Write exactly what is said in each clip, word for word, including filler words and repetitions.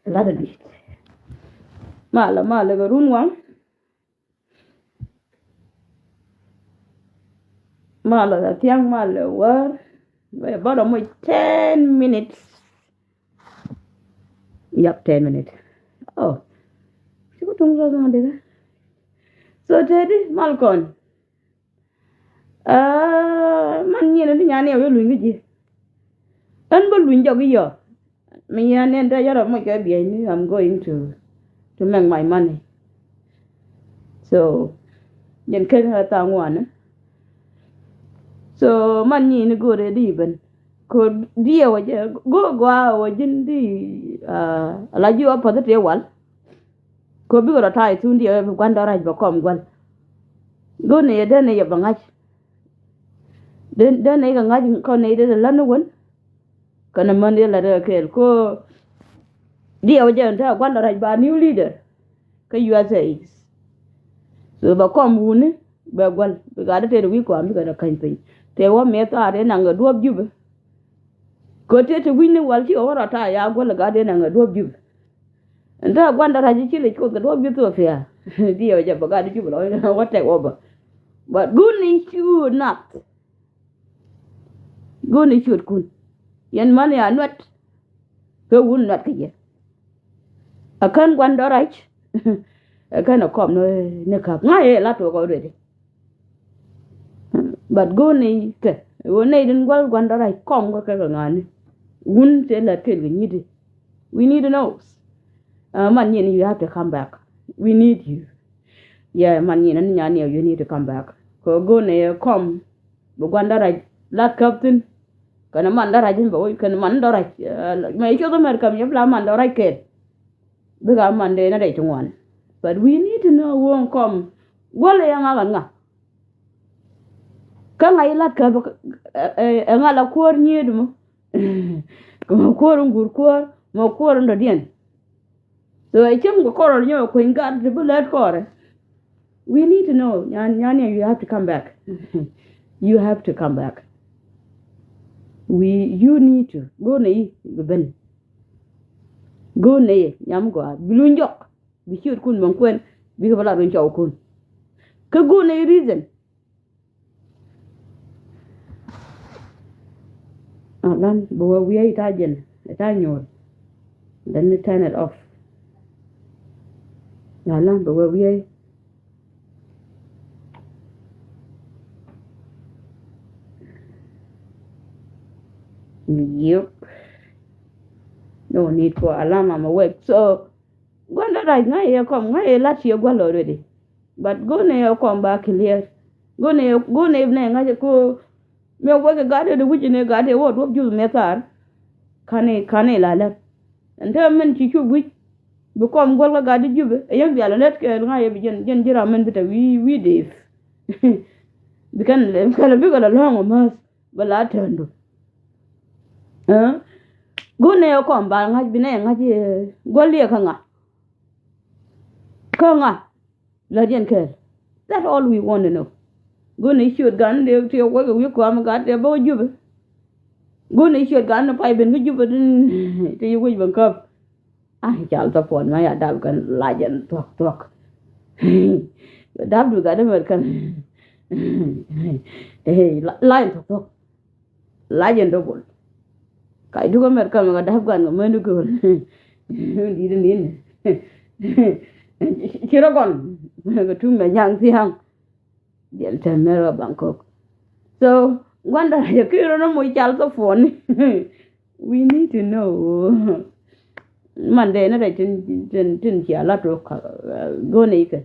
Lat a dit. Malɛ, malɛ kɛ run waŋ. Malɛ kɛ thiaŋ, malɛ wär. Bä bä rɔ moc ten minutes. Yap, ten minutes. Oh. Ci ku tuŋ rɔ ma dikɛ. So tedi mal kɔn. Ah, man nyin ni nyan yɛ wä luny kä ji̱. Ɛn bä luny jɔk i̱ yɔ. Mi yɛn ni ɛn te yɔrɔ muc kɛ biɛy ni, I'm going to, to make my money. So, jɛn ken ɛ thaŋ wanɛ. So, man nyin ni go̱o̱rɛ di ben. Ko diɛ wä jɛ, go̱o̱ gɔaa wä ji̱n di, ah, ala ji̱ wä päth ti wal. Ko bikɛ rɔ ta̱a̱ i̱ thun diɛ wä bi gua̱n dɔ̱rac bɛ kɔm gua̱l. Go̱o̱r ni yɛ den ni yɛ bɛ ŋa̱c. Den, den ni kɛ ŋa̱c kɔn ni dee län ni wän. Kɛn män yɛ lät kɛ kɛɛl ko diɛ wä jɛ ɛn te gua̱n dɔ̱rac ba new leader. Kä U S A. So bɛ kɔm wuni bɛ gua̱l. Bi gat dee tëë wi̱i̱ kɔam bikɛ rɔ käny piny. Tëë wä miɛ thaar yɛ naŋ kɛ duɔ̱ɔ̱p Jubɛ. Kɛ tëë ti wi̱cni wal ci ɣɔw rɔ ta̱a̱ ya guäl ɛ gat in ɛŋɛ duɔ̱p Jubɛ. Ɛn te gua̱n dɔ̱rac ci lic Kuoth kɛ duɔ̱p Jubɛ Ethiopia. Diɛ wä jɛ bɛ gat Jubɛ lɔ wä take over. But go̱o̱r ni ciöt nath. Go̱o̱r ni ciötkun. Yɛn män ya nuɛt. Kɛ wun nuɛt kɛ jɛ. Ɛ kän gua̱n dɔ̱rac. Ɛ kän ɛ kɔm ni, ni käp ŋa̱c ɛ la tuɔk already. But go̱o̱r ni kɛ ɣöö nɛy din gua̱l gua̱n dɔ̱rac kɔm kä kɛ kɛ ŋa̱ni. Wun tëë lät kɛl kɛ nyi̱ti. We need to know. Uh, man nyin, you have to come back. We need you. Yeah, man nyin, ɛn nyan yɛ, you need to come back. Kɛ ɣöö go̱o̱r ni kɔm bi gua̱n dɔ̱rac lat käp thi̱n. Kɛn man dɔ̱rac in bɛ wec, kɛn man dɔ̱rac. Uh, mɛ cuth America mi jɛ bi la man dɔ̱rac kɛl. Bikɛ man dee ni rɛy ti ŋuan. But we need to know wun kɔm gua̱l ɛ ŋa kɛn ŋa. Kä ŋa ilat kä ɛ ŋa la kuäär nyiet mɔ. Kɛ mɔ kuäär in guur kuäär, mɔ kuäär in dɔ̱diɛn. So ɛ cäŋ kɛ kɔrɔ nyɛ kueny gat ti bi lät kɔrɛ. We need to know. Nyan, nyan yɛ, you have to come back. You have to come back. We, you need to. Go̱o̱r ni i̱ bi ben. Go̱o̱r ni i̱ nyam gɔaa. Bi luny jɔk. Bi ciötkun mɛn kuɛn bikɛ bä lat wä in cɔwkun. Kä go̱o̱r ni reason. Alan bɛ wä wi̱i̱ ita jɛn ita nyuur. Then turn it off. Alan bɛ wä wi̱i̱. Yep. No need for alarm, I'm awake. So gua̱n dɔ̱rac ŋa̱c yɛ kɔm, ŋa̱c yɛ lat ciɛ gua̱l already. But go̱o̱r ni yɛ kɔm ba clear. Go̱o̱r ni yɛ, go̱o̱r ni yɛ nɛ ŋa̱c yɛ ko. Mɛ wek kɛ gat yɛ di wi̱c ni gat yɛ wä duɔ̱p Jubɛ mɛ thaar. Ka̱n i̱, ka̱n i̱ la lät. Ɛn te mɛn ci cu wi̱c. Bi kɔm gua̱l kä gat di Jubɛ. Ɛ yɛn bial lät kɛ ŋa̱c yɛ bi jɛn, jɛn ji̱ ram mɛn bi te wi̱i̱, wi̱i̱ dee. Bi kɛn lɛ, kɛn lɛ bikɛ lɛ lɔ̱ŋ ɔ mäth. Bä la tɛndu. Ɛ? Go̱o̱r ni yɛ kɔm ba ŋa̱c, bi nɛ ŋa̱c, ɛ, gua̱l yɛ kä ŋa? Kä ŋa? Lät yɛn kɛɛl. That's all we want to know. Go̱o̱r ni ciöt gan dee ti wek wi̱i̱ kɔam gat dee bä wä Jubɛ. Go̱o̱r ni ciöt gan ni pay ben kä Jubɛ tin ti yi wi̱c ben käp. Ai, cal thɔ puɔn ma ya dap kɛn lacɛn thuɔ̱k thuɔ̱k. Dap du gat America. Ei, la-, lacɛn thuɔ̱k thuɔ̱k. Lacɛn dubbul. Kac duk America mɛ kɛ dap gan kɛ mɛn duk kɛ wun. Dit ni ni. Ci rɔ gɔn. Kɛ tum mɛ nyaŋ thiaŋ. Jɛn tɛm mɛr ɣä Bangkok. So gua̱ndɛ rɛc ɛ ki̱i̱r ɣän ɛ moc cal thɔ puɔ̱ni. We need to know. Mandɛ ni rɛc tin, tin, tin cia lat ɣä go̱o̱nɛ ikɛ.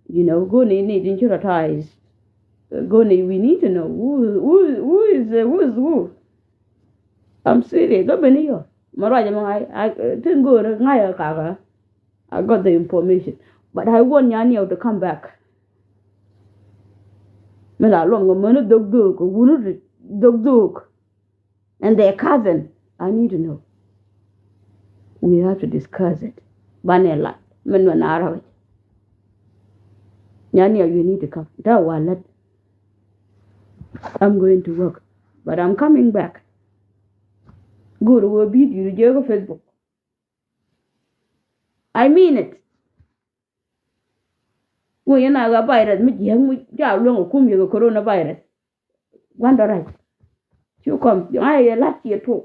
You know, go̱o̱nɛ ni tin ci rɔ tais. Go̱o̱nɛ, we need to know who, who, who is, who is who. I'm serious. Gä ben i̱ yɔ. Ma ruac ɛmɔ ŋa̱c, tin go̱o̱rɛ ŋa̱c ɛ kakä. I got the information. But I want Nyaniɛw to come back. Mi la luɔm kɛ mäni dhok dhok, kɛ wuni dhok dhok. And their cousin, I need to know. We have to discuss it. Banɛ lat. Min mɛ na rɔk. Nyaniɛw, you need to come. Ta wa lat. I'm going to work. But I'm coming back. Go̱o̱r wä video jɛ kä Facebook. I mean it. Wä yɛn a ɣä virus mi jiäk mi ca luäŋ a kum yɛ kɛ coronavirus. Gua̱ndɔ rac. Cu kɔm ŋa̱c yɛ la̱t ciɛ tok.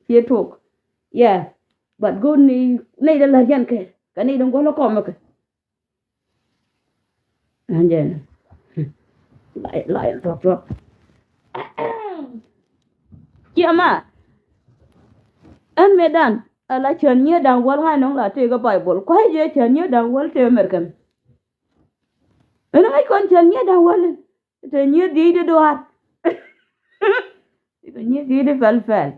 Ciɛ tok. Yeah. But go̱o̱r ni nɛy dee la̱t yɛn kɛ kɛ nɛy dee guɔ̱l kɔm kɛ. Ɛn jɛn. Lay lay tuɔk tuɔk. Ciɛ ma. Ɛn mëë dan ala cän nyiee da̱ŋ wäl ŋa̱c nɔŋ la tëëk kä Baibol. Kua̱c jɛ cän nyiee da̱ŋ wäl tëë American. Ɛn ŋäc kɔn cän nyiee da̱ŋ wäl. Te nyiee dhiec di duaar. Te nyiee dhiec di pɛl pɛl.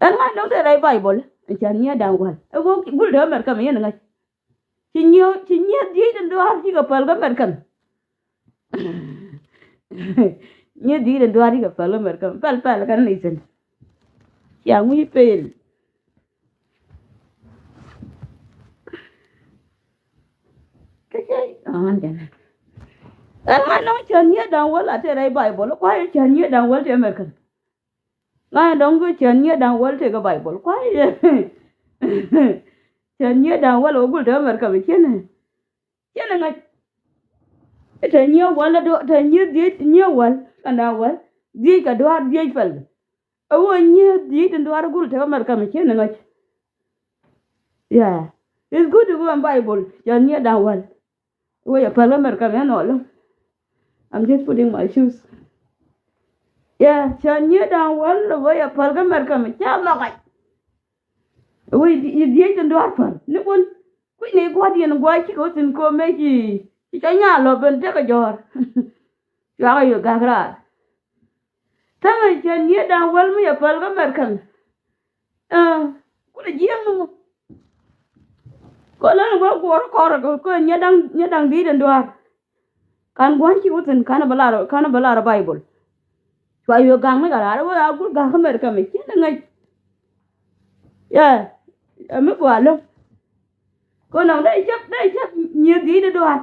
Ɛn ŋa̱c nɔŋ te rɛy Baibol. Cän nyiee da̱ŋ wäl. Ɛ ɣöö gul te America mi yɛn ŋäc. Ci nyiee, ci nyiee dhiec di duaar cikɛ päl kä America. Nyiee dhiec di duaar cikɛ päl kä America. Pɛl pɛl kɛn ni thi̱n. Cia ŋui̱ pel. Kecä ɣän jɛn. Ɛn ŋa̱c nɔŋ cän nyiee da̱ŋ wäl a te rɛy Baibol. Kua̱c cän nyiee da̱ŋ wäl te American. Ŋa̱c nɔŋ cän nyiee da̱ŋ wäl te kɛ Baibol. Kua̱c cän nyiee da̱ŋ wäl ɛ ɣöö gul te America mi ciɛn. Ciɛn ŋäc. Te nyiee wäl, te nyiee dhiec, nyiee wäl kɛ da̱ŋ wäl. Dhiec kɛ duaar, dhiec pɛl. Ɛ ɣöö nyiee dhiec tin duaar gul te America mi ciɛn ŋäc. Yeah. It's good to go in Bible. Cän nyiee da̱ŋ wäl. Ɛ ɣöö yɛ päl kä America mi ɛn ɣɔl. I'm just putting my shoes. Yeah, cän nyiee da̱ŋ wäl ɛ ɣöö yɛ päl kä America mi ca nhɔk ɛ ɣöö yɛ dhiec tin duaar päl ni kun. Kui̱ni gua̱diɛn gua̱c cikɛ wä thi̱n ko̱mɛ ci, ci cɔ nyaal lɔ ben tekɛ jɔ̱ɔ̱r. Cuakɛ yɛ gak raar. Tämɛ cän nyiee da̱ŋ wäl mi yɛ päl kä American. Ɛ, kulɛ jiɛɛŋ ni ŋu. Kɔ län wä guɔ̱r kɔr kɔ nyiee da̱ŋ, nyiee da̱ŋ dhiec den duaar. Kan gua̱n ci wä thi̱n kan bä lar, kan bä lar Baibol. Cua yɛ ga̱ŋ mi kɛ raar wä a gul ga̱k kä America mi cin ŋäc. Yɛ, ɛ mi gɔaa lo̱ŋ. Kɛ nɔŋ dee cäp, dee cäp nyieth dhiec di duaar.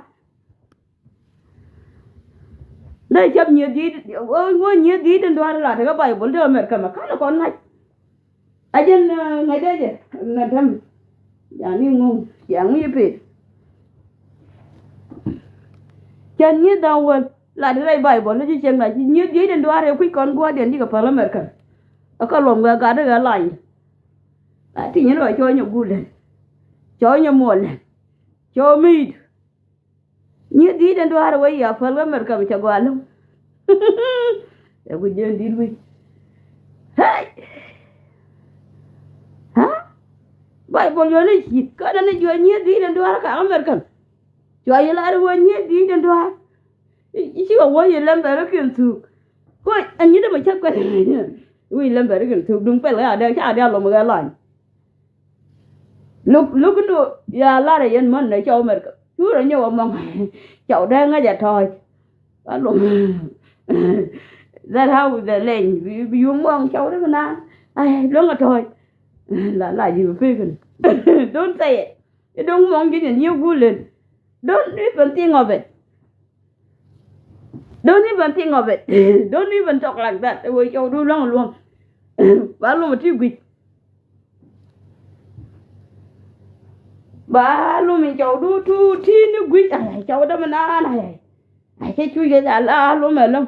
Dee cäp nyieth dhiec, wä, wä nyieth dhiec di duaar la tekɛ Baibol di America mɛ. Kanɛ kɔn ŋa̱c. A jɛn, eh, ŋa̱c dee jɛ nɛ tɛm. Yani ŋuŋ, cia ŋuc i̱ pet. Cɛ nyieth da̱ŋ wäl la di rɛy Baibol ni ci cieŋ na ci nyieth dhiec di duaar ɛ kui̱ kɔn gua̱a̱r diɛn di kɛ päl America. Ɛ kä luɔm kɛ gat di kɛ lany. A ti nyin rɔ cɔɔ nyɛ gul lɛn. Cɔɔ nyɛ muɔl lɛn. Cɔɔ mi̱i̱t. Nyieth dhiec den duaar wee ya päl kä America mi cɛ gɔaa lo̱ŋ. Ɛ ku jiɛn di̱t wi̱c. Hey! Ha? Baibol yɔn ni ci kä den ni juɔc nyieth dhiec den duaar kä America. Cua yi lar wee nyieth dhiec den duaar. I̱ ci wä wä yi lɛmbɛr kä kiɛn thuk. Kuɔny ɛn nyi dee mɛ cä kuɛth. Wä yi lɛmbɛr kä kiɛn thuk duŋ pɛl kä ya dee ca dee a lom kɛ lany. Luk, luk ni ya lar yɛn män nɛ cɔw America. Curɛ nyɛ wä mɔŋ. Cɔw dee ŋäc a tɔɔc. Alom. That how the leny. Bi, bi yum mɔŋ cɔw dee na. Ay, luäŋ a tɔɔc. La, la, ji̱ pek ni. Don't say it. I̱ do̱ŋ mɔŋ ji̱ ni ni gulen. Don't even think of it. Don't even think of it. Don't even talk like that. Ɛ wee cɔwdu luaŋ luɔ̱ŋ. Ba lom ti guic. Ba lom in cɔwdu tu ti ni guic. Ay, cɔw dämɛ naan ay. Ay, cɛ cuc kɛ ca la lom ɛ lom.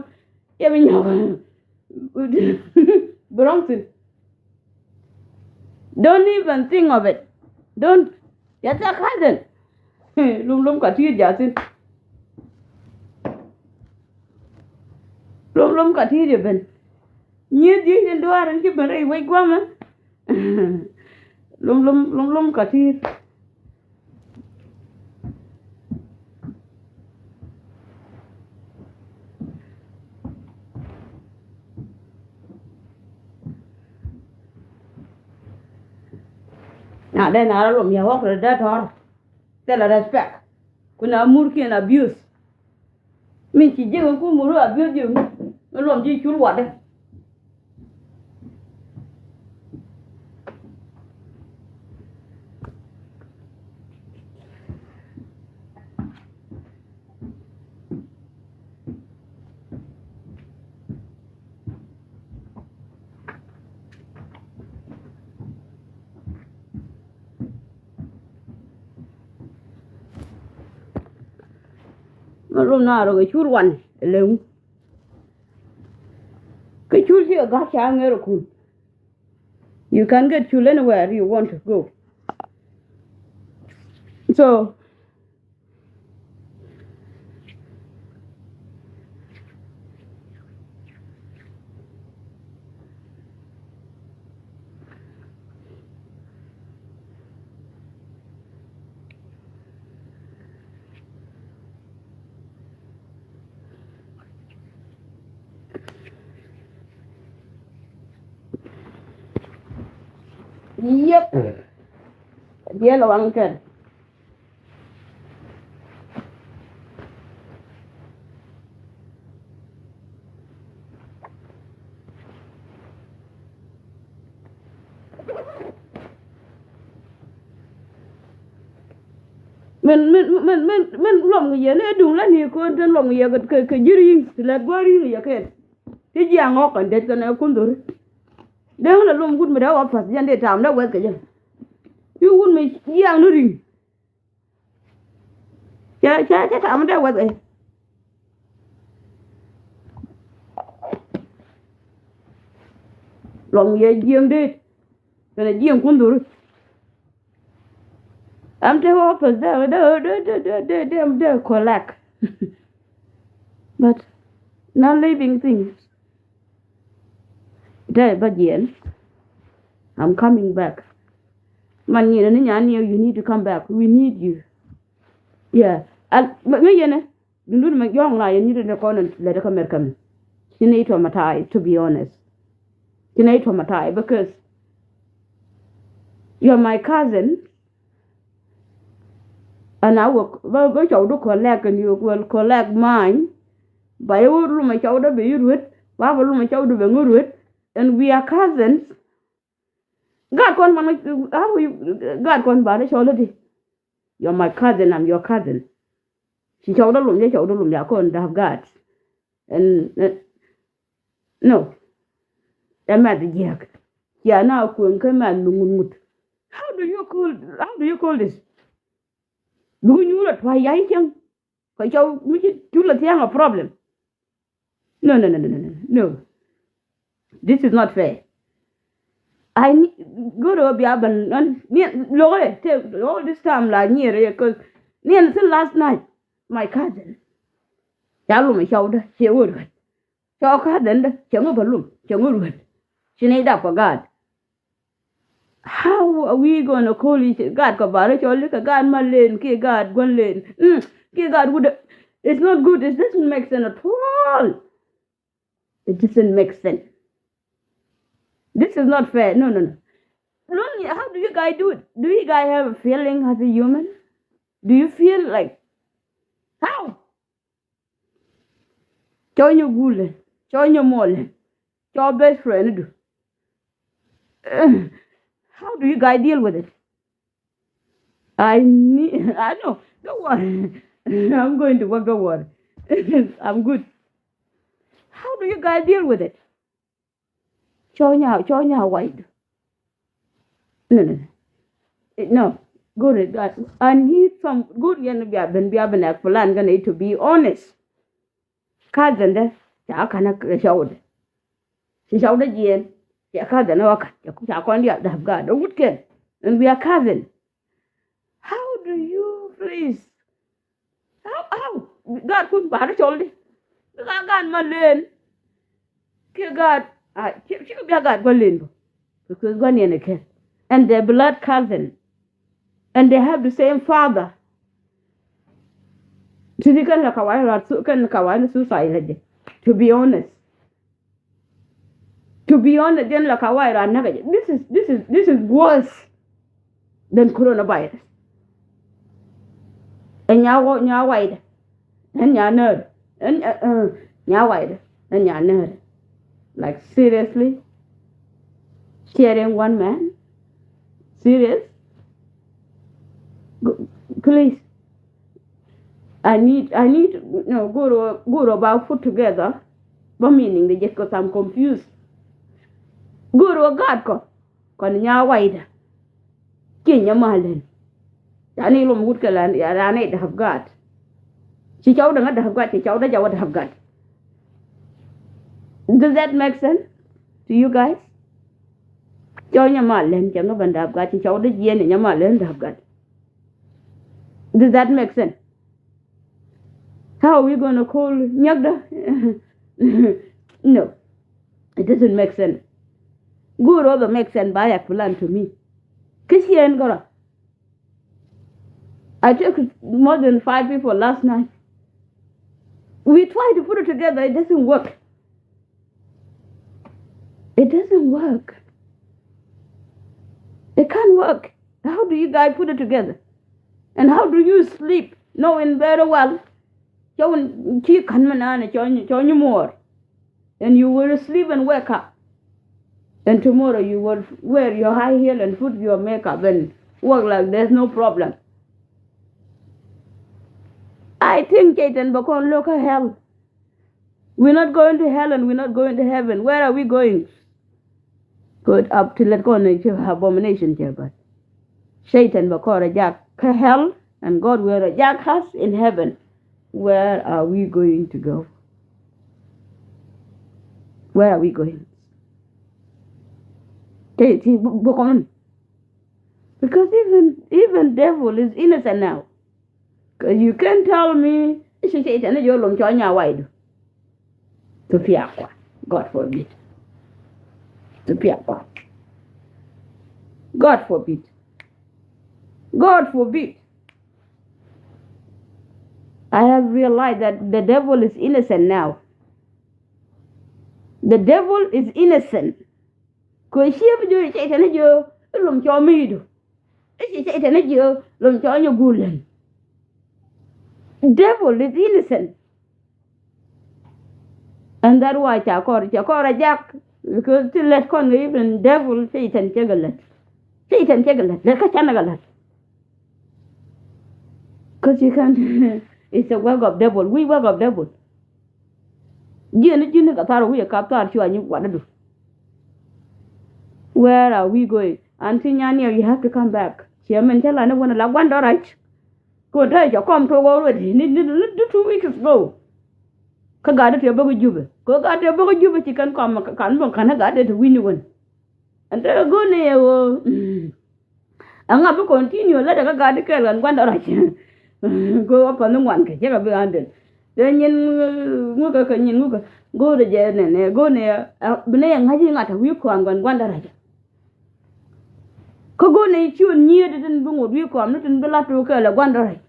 Cɛ bi nyɔk. Bi rɔŋ thin. Don't even think of it. Don't. Yɛ tɛ ka̱thin. Lum lum ka ti̱i̱t ja̱thin. Lum lum ka ti̱i̱t yɛ ben. Nyieth dhiec in duaar in ci ben rɛy wec gua̱mɛ. Lum lum, lum lum ka ti̱i̱t. Na dee na rɔ lom yɛ ɣɔk rɛ dee tɔ̱r. Thilɛ respect. Kun a murkiɛn abuse. Min ci ji̱ ŋä ku mur abuse ji̱ ŋä. Mi luɔm ji̱ cul watdä. Rum na rɔ kɛ cur wan lɛŋu. Kɛ cur ci kɛ ga̱a̱c ca ŋer kun. You can get cur anywhere you want to go. So Yep. Diɛl waŋ kɛn. Min, min, min, min, min luɔm kɛ yɛ ni duŋ la ni ko̱n tin luɔm kɛ yɛ kɛ, kɛ, kɛ ji̱ ri̱i̱ŋ ti lɛt gua̱a̱r ri̱i̱ŋ kɛ yɛ kɛn. Ti jiaŋ ŋɔk kɛn det kɛn ɛ kun dhori. Deŋ la luɔm wut mi dee wä pa̱th jɛn dee taam dee wɛth kɛ jɛ. Ti wut mi jiaŋ ni ri̱i̱ŋ. Cɛ, cɛ, cɛ ta̱a̱ mi dee wɛth ɛ. Luɔm yɛ jiɛŋ dee. Kɛnɛ jiɛŋ kun dhuri. Am te wä pɛth dee, dee, dee collect. But non living things. Dee ba jiɛn. I'm coming back. Man nyinɛ ni nyan ni, you need to come back. We need you. Yeah. Al, ŋä yɛnɛ. Dundun mɛ yɔ̱ɔ̱ŋ la yɛn nyit ni kɔn lɛ dɛ kä America mi. Ci nɛ traumatize, to be honest. Ci nɛ traumatize because you're my cousin. And I will, bä, bä cɔw du collect and you will collect mine. Ba yɛ wä lumɛ cɔw dɛ bɛ yi ruet. Ba bä lumɛ cɔw dɛ bɛ ŋä ruet. And we are cousins. Gaat kɔn man, how you, gaat kɔn ba dɛ cɔl di. You're my cousin, I'm your cousin. Ci cɔwdä lum, cɛ cɔwdä lum, ca kɔn dap gaat. And, uh, no. Ɛ mɛth jiäk. Cia na kueŋ kä mɛth mi ŋut ŋut. How do you call, how do you call this? Duku nyuur a tuac yac cäŋ. Kɛ cɔw mi ci tul a thiaŋ a problem. No, no, no, no, no, no. This is not fair. I need, go̱o̱r ɣöö bia bän nɔn ni lo̱k ɛ te all this time la nyier ɛ, 'cause ni ɛn thin last night, my cousin. Ca lum ɛ cɔwdä, ciɛ wä ruet. Cɔw cousin dä, cɛ ŋä bä lum, cɛ ŋä ruet. Ci ni dap kɛ gaat. How are we gonna call each, gaat kɛ barä cɔl kɛ gaat ma len kiɛ gaat gua̱n len? Mm, kiɛ gaat wut. It's not good. It doesn't make sense at all. It doesn't make sense. This is not fair. No, no, no. How do you guys do it? Do you guys have a feeling as a human? Do you feel like, how? Cɔ nyɛ gulɛ, cɔ nyɛ mɔlɛ, cɔ best friend du. How do you guys deal with it? I need, I know. Don't worry. I'm going to work, don't worry. I'm good. How do you guys deal with it? Cɔ nya, cɔ nya wide. No, no, no. Eh, no. Good. I, I need some good yɛn bia ben, bia ben a plan gonna to be honest. Cousin dɛ ca kanɛ kɛ cɔwdɛ. Ci cɔwdɛ jiɛn. Ca cousin ɛ wä kat. Ca kɔn dial dap gaat ɛ wut kɛn. And we are cousin. How do you please? How, how? Gaat kun barä cɔl di. Gaat, gaat ma len. Kiɛ gaat, ah, ci, ci bia gaat gua̱n len bä. Because gua̱n yɛn ɛ kɛn. And they're blood cousin. And they have the same father. Ti di kɛn la kawaida, kɛn kawaida suicide la jɛ. To be honest. To be honest, jɛn la kawaida näk jɛ. This is, this is, this is worse than coronavirus. Ɛ nya wä, nya waida. Ɛn nya nööri. Ɛn, uh, uh, nya waida. Ɛn nya nööri. Like, seriously? Sharing one man? Serious? Go, please. I need, I need, no, go̱o̱r ɣöö, go̱o̱r ɣöö ba put together. Bä meaning dɛ jɛ, 'cause I'm confused. Go̱o̱r ɣöö gaat kɔ, kɔn nya waida. Kiɛ nya malɛn. Yani lom wut kɛ la, yani dap gaat. Ci cɔw dee ŋä dap gat, ci cɔw dee jɔw dap gat. Does that make sense to you guys? Cɔw nyɛ ma lɛn cɛ ŋä ben dap gat, ci cɔw dee jiɛn nyɛ ma lɛn dap gat. Does that make sense? How are we gonna call nyɛkdä? No, it doesn't make sense. Good or the make sense by a plan to me. Kisiɛn gɔrɔ. I took more than five people last night. We try to put it together. It doesn't work. It doesn't work. It can't work. How do you guys put it together? And how do you sleep knowing very well? Cɔw in ci kan mi naan cɔw in more. And you will sleep and wake up. And tomorrow you will wear your high heel and put your makeup and walk like there's no problem. I think Satan bɛ kɔn look at hell. We're not going to hell and we're not going to heaven. Where are we going? Good up to let go and abomination here, but Satan bɛ kɔn reject kä hell and God will reject us in heaven. Where are we going to go? Where are we going? Tell you, because even even devil is innocent now. 'Cause you can't tell me i̱ ci Satan i̱ ji̱ lom cɔl nya waydu. Thupiakua. God forbid. Thupiakua. God forbid. God forbid. I have realized that the devil is innocent now. The devil is innocent. Kɛ ciep jiö Satan jiö i̱ lom cɔl mi̱i̱du. I̱ ci Satan jiö lom cɔl nyɛ gulän. Devil is innocent. And that why ca kɔr ca kɔr a jak. Because ti lät kɔn kɛ even devil Satan cɛ kɛ lät. Satan cɛ kɛ lät lät kä canɛ kɛ lät. 'Cause you can, it's a work of devil. We work of devil. Jiɛn ni ji̱n ni kɛ thar wi̱i̱ kap thar cua nyi watdädu. Where are we going? Anti Nyaniɛw, you have to come back. Ciɛ min cä la ni wän la gua̱ndɔ rac. Kɛ wän te cɛ kɔm tok already ni ni ni two weeks ago. Kä gat ti bä kä Jubɛ, kä gat ti bä kä Jubɛ ci kɛn kɔm kan bä kan gat ti wi̱ni wän. Ɛn te go̱o̱ni ɛ ɣöö ɛŋa bi continue lät ɛ kä gat ti kɛɛl kɛn gua̱ndɔ rac. Go̱o̱ wä päth ni ŋuan kɛ cɛ kɛ bi handle. Te nyin ŋukä kɛ nyin ŋukä go̱o̱rɛ jɛ nɛnɛ go̱o̱ni ɛ bi nɛ yɛ ŋa̱c i̱ ŋa̱t ɛ wi̱i̱ kɔam kɛn gua̱ndɔ rac. Kä go̱o̱nɛ i̱ ciöt nyiet i̱ tin bi ŋot wi̱i̱ kɔam ni tin bi la tok kɛɛl ɛ gua̱ndɔ rɛc.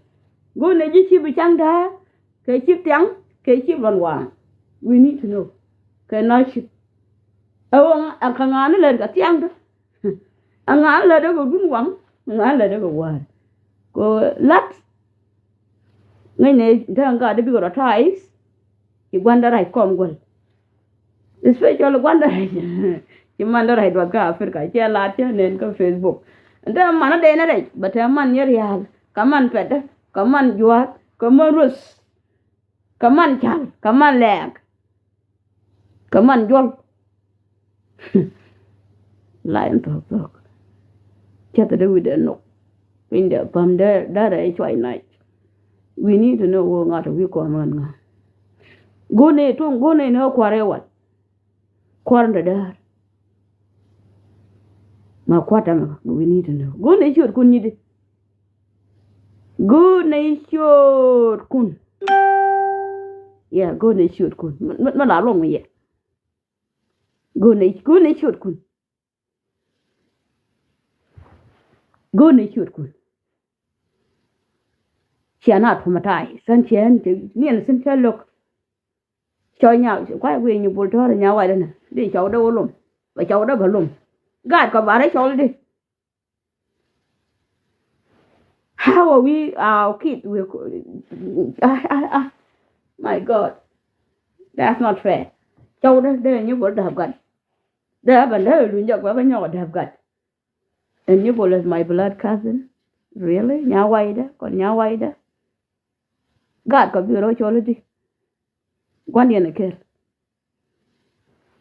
Go̱o̱nɛ ji̱ ci bi ca̱ŋ da̱a̱ kɛ ci thiaŋ kɛ ci luɔn waaŋ. We need to know kɛ nɔ ci. Ɛ ɣöö ɛ kɛ ŋa̱a̱n ni lät kɛ thiaŋdä. Ɛ ŋa̱a̱n lät ɛ kɛ dun waŋ. Ɛ ŋa̱a̱n lät ɛ kɛ wäär kɛ lat. Ŋäcnɛ te ŋa gat dee bikɛ rɔ ta̱a̱ i̱th. Ci gua̱ndɛ rac kɔm guäl. Especially gua̱ndɛ rac ci mandɛ rac duɔth kä Africa ciɛ laat cä nɛn kä Facebook. Te man a dee ni rɛc bɛ te man nyɛ ria̱a̱l kɛ man pɛtdä kɛ man jua̱a̱th kɛ man ruth. Kɛ man ca̱l kɛ man lɛɛk. Kɛ man juɔl. Lion thɔk thɔk. Cäth dee wi̱cdɛ nhɔk. Piny dee päm dee dee rɛy cuay nac. We need to know wä ŋa̱t wi̱i̱ kɔn ŋa̱n ŋa̱. Go̱o̱nɛ tuŋ go̱o̱nɛ ni wä kua̱r ɛ wal. Kua̱r in dee däär. Ma kua̱r tamɛ we need to know go̱o̱nɛ ciöt kun nyi̱t di. Go̱o̱nɛ ciöt kun. Yeah, go̱o̱nɛ ciöt kun. Mɛ la luɔ̱ŋ yɛ. Go̱o̱nɛ go̱o̱nɛ ciöt kun. Go̱o̱nɛ ciöt kun. Cia na tuɔ̱mɛ ta̱a̱ i̱ sän ciɛ ni ɛn sän cä lo̱k. Cɔw nya kuay wi̱i̱ nyi bul tɔ̱ɔ̱r nya waydä nä di cɔwdä wä lom. Bɛ cɔwdä bä lom. Gaat kɔ barɛ cɔl di. How are we, our kids, we, ah, ah, ah. My God, that's not fair. Cɔwdä dee nyi bul dap gat. Dee bä dee luny jɔk bä bä nyɔk dap gat. And Nyibol is my blood cousin. Really? Nya waydä kɔn nya waydä. Gaat kɔ bi rɔ cɔl di. Gua̱ndiɛn a kɛl.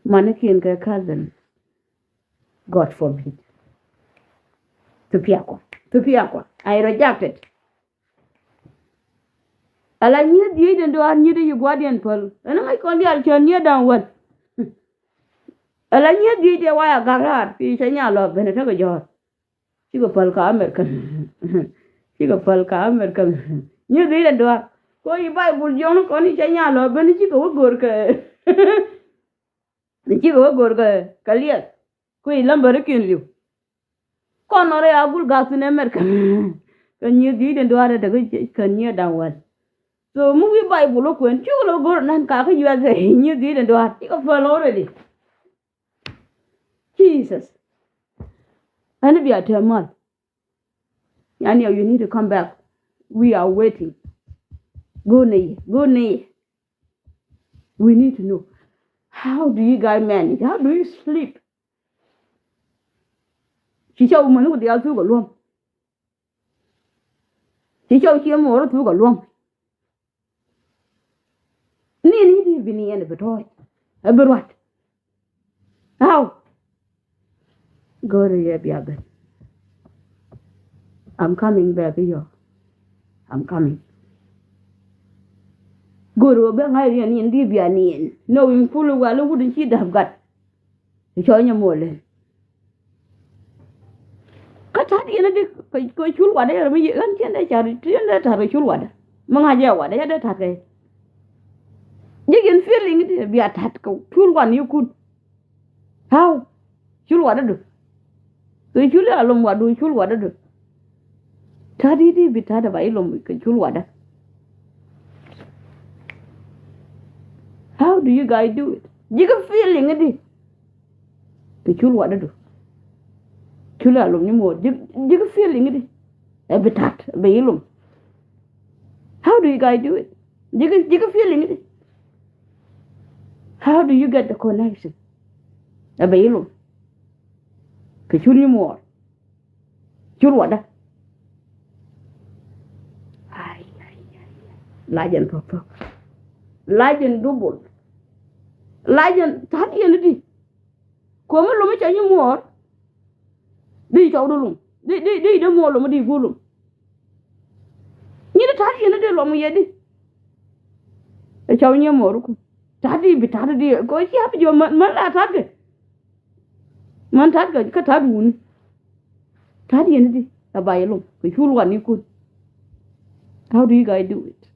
Manikiɛn kɛ cousin. God forbid. Thupiakua. Thupiakua. I reject it. Ala nyieth dhiec den duaar nyieth i̱ gua̱diɛn päl. Ɛn ŋäc kɔn diaal cä nyieth da̱ŋ wäl. Ala nyieth dhiec dee waya gak raar, pi cä nya lɔ ben tekɛ jɔ̱ɔ̱r. Cikɛ päl ka America. Cikɛ päl ka America. Nyieth dhiec den duaar. Ko i̱ Baibul jiɔŋni kɔn i̱ cä nya lɔ ben cikɛ wä go̱r kɛ. Cikɛ wä go̱r kɛ, kɛ liɛth. Kui̱ lämbärikiɛn li̱w. Kɔn nɔrɛ a gul gath thi̱n ɛ mɛt kä. Kä nyieth dhiec den duaarɛ tekɛ kä nyieth da̱ŋ wäl. So mi wi̱i̱ Baibul wä kuɛn cuk lɔ go̱r nan kakä yuath ɛ nyieth dhiec den duaar cikɛ päl already. Jesus. Ɛn bia tɛm mal. Yani, you need to come back. We are waiting. Go ni, go ni. We need to know. How do you guys manage? How do you sleep? Ci cɔw män ku diaal thuk ɛ luɔ̱m. Ci cɔw ci muɔɔr thuk ɛ luɔ̱m. Ni ni di bi ni ɛn bi tɔɔc. Ɛ bi ruat. How? Go̱o̱ri yɛ bia ben. I'm coming back yɔ. I'm coming. Go̱o̱ri wä ben ŋa̱c riɛn in di bia niɛn. No in kul wal wut in ci dap gat. Cɔ nyɛ muɔlɛ. Kä ta̱t yɛn di kɛ cul wadɛ yɛn mi ɣän tiɛn dee car tiɛn dee ta̱t kɛ cul wadɛ. Mi ŋa̱c yɛ wadɛ yɛ dee ta̱t kɛ. Ji̱ yɛn feeling di bia ta̱t kɛ cul wan yikun. How? Cul wadädu. Kɛ cul ya lom wadu cul wadädu. Ta̱t i̱ di bi ta̱t ba ilom kɛ cul wadä. How do you guys do it? Ji̱ kɛ feeling di. Kɛ cul wadädu. Cul ya lom ni muɔɔr. Ji̱ kɛ feeling di. Ɛ bi ta̱t ɛ bi ilom. How do you guys do it? Ji̱ kɛ, ji̱ kɛ feeling di. How do you get the connection? Ɛ bɛ ilum. Kɛ cul ni muɔɔr. Cul wadä. Ai, ai, ai, ai. Lajɛn pɔpɔ. Lajɛn dubul. Lajɛn ta̱t yɛn di. Komi lum i̱ cɛ nyi muɔɔr. Di cɔw di lum. Di, di, di, di muɔɔr lum di gu lum. Nyi di ta̱t yɛn di lum yɛ di. Ɛ cɔw nyi muɔɔr ku. Ta̱t di bi ta̱t di. Ko ci hap jɔ män, män la ta̱t kɛ. Män ta̱t kɛ, kä ta̱t wuni. Ta̱t yɛn di. A ba yɛ lum. Kɛ cul wan ni kun. How do you guys do it?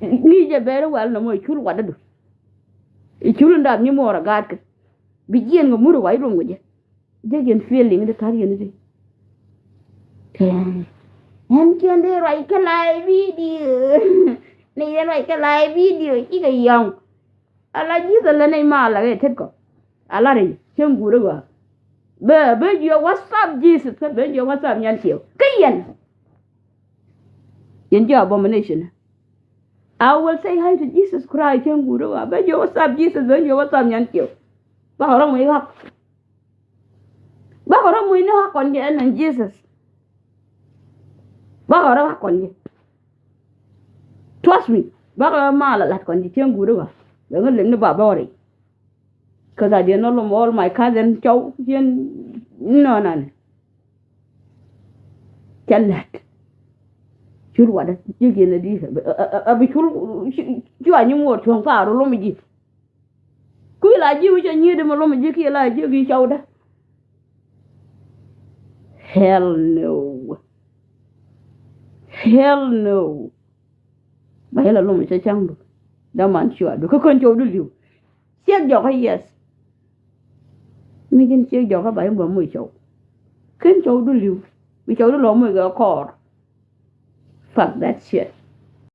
Ni jɛ bɛrɛ wal na mɔ cul wadädu. I̱ cul in dap nyi muɔɔr a gaatkɛ. Bi jiɛn kɛ mur ɛ wa i̱ luɔm kɛ jɛ. Jɛ yɛn feeling di ta̱r yɛn di. Ɛn ciɛn di ruac kɛ live video. Ni yɛn ruac kɛ live video cikɛ yɔŋ. Ala Jesus lɛ nɛy ma ala kɛ tet kɔ. Ala rɛy cäŋ guur ɛ gɔaa. Bɛ, bɛ jiɔ WhatsApp Jesus kä bɛ jiɔ WhatsApp nyan ciɛw. Kä yɛn. Yɛn jiɔ abomination. I will say hi to Jesus Christ. Cäŋ guur ɛ gɔaa. Bɛ jiɔ WhatsApp Jesus, bɛ jiɔ WhatsApp nyan ciɛw. Bakɔ rɔ muc ɣak. Bakɔ rɔ muc ni ɣak kɔn jɛ ɛn Jesus. Bakɔ rɔ ɣak kɔn jɛ. Trust me. Bakɔ rɔ mal a lat kɔn jɛ cäŋ guur ɛ gɔaa. Bɛ ŋä lek ni ba bɔri. Cause I did not lom all my cousin cɔw cien nɔnan. Cɛ lɛt. Cul wadä ji̱ gi̱n a di a bi cul. Cua nyi ŋuɔt cuɔ̱ŋ ka ru lom ji̱. Kui̱ la ji̱ wi̱c a nyiet di ma lom ji̱ kiɛ la ji̱ gi̱ cɔwdä. Hell no. Hell no. Ba yɛ la lom cɛ ca̱ŋdu. Däman cua du kä kän cɔwdu li̱w. Ciek jɔkä, yes. Mi ji̱n ciek jɔkä ba yɛ bä moc cɔw. Kän cɔwdu li̱w. Mi cɔwdu lɔ moc kɛ kɔɔr. Fuck that shit.